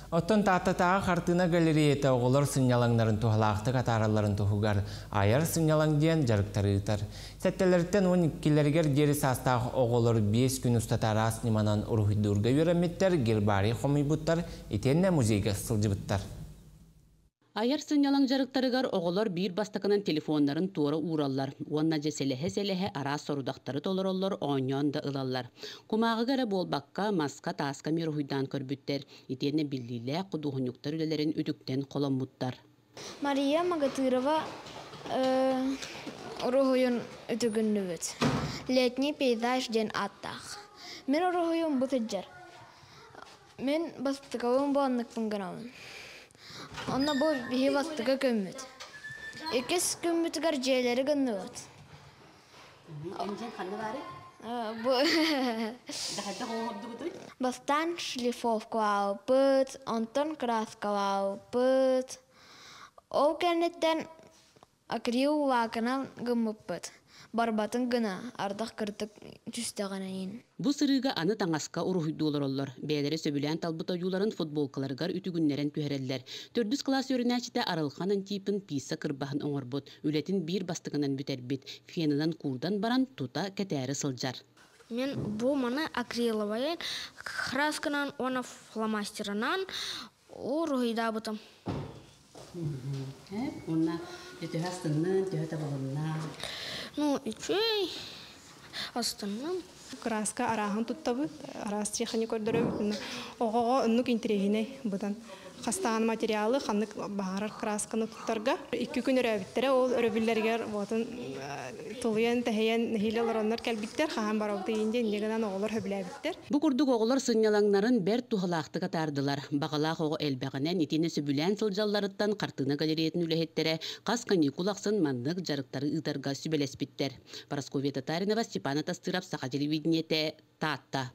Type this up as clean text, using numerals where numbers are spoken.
Оттон Тааттатааҕы хартыына галереята оҕолор сынньалаҥнарын туһалаахтык атааралларын туһугар айар сынньалаҥ диэн дьарыктары ыытар. Сэттэлэриттэн 12-лэригэр диэри саастаах оҕолор 5 күн устата араас ньыманан уруһуйдуурга үөрэммиттэр, гербарий хомуйбуттар, итиэннэ музейга сылдьыбыттар. Айар сынньалаҥ дьарыктарыгар оҕолор биир бастакынан телефоннарын туора уураллар уонна дьэ сэлэһэ-сэлэһэ араас сорудахтары толороллор, оонньоон да ылаллар. Кумааҕыга эрэ буолбакка, маска, тааска эмиэ уруһуйдаан көрбүттэр, итиэннэ биллиилээх худуоһунньуктар үлэлэрин үтүктэн холоммуттар. Мария Магатырова уруһуйун үтүгүннүбүт. Летний пейзаж диэн ааттаах. Мин уруһуйум бу сылдьар. Мин бастакыбын бу оннукпун гынабын. Онно бу биһи бастакы күммүт. Иккис күммүтүгэр дьиэлэри гынныбыт. Эмдьэн ханна баарый? Бу Дахайдах оҥордугутуй? Бастаан шлифовкалаабыт, онтон краскалаабыт. Ол кэнниттэн акрил лаакынан гыммыппыт. Барбатын гына ардах кырдык түстэҕинэ иин. Бу сырыыга аны таҥаска уруһуйдуу олороллор. Бэйэлэрэ сөбүлээн талбыт ойууларын футболкаларыгар үтүгүннэрэн түһэрэллэр. Төрдүс кылаас үөрэнээччитэ Арылхан Антипин пицца кырбаһын оҥорбут. Үлэтин биир бастакынан бүтэрбит. Фенынан куурдан баран тута кэтээри сылдьар. Мен бу маны акриловай красканан уонна фломастерынан уруһуйдаабытым. Уонна төһө астыннын, төһө табылынна? Ну, үчүгэй астынным. Краска арааһын туттабыт, араас техника көрдөрөбүт. Оҕоҕо оннук интэриэһинэй быдан. Хастаан материалы ханнык баҕарар красканы туттарга. 2 күн өрөөбүттэрэ, ол өрөбүллэригэр уотун тулуйан, тэһийэн, нэһиилэ олороннор кэлбиттэр, хаһан барабыт иин диэн инньэ гынан оҕолор сөбүлээбиттэр. Бу курдук оҕолор сынньалаҥнарын бэрт туһалаахтык атаардылар. Баҕалаах оҕо элбэҕинэн итини сөбүлээн сылдьалларыттан хартыына галереятын үлэһиттэрэ хас каникул ахсын маннык дьарыктары ыытарга сүбэлэспиттэр. Парасковья Татаринова, Степан Атастыров, Саха телевидениетэ, Таатта.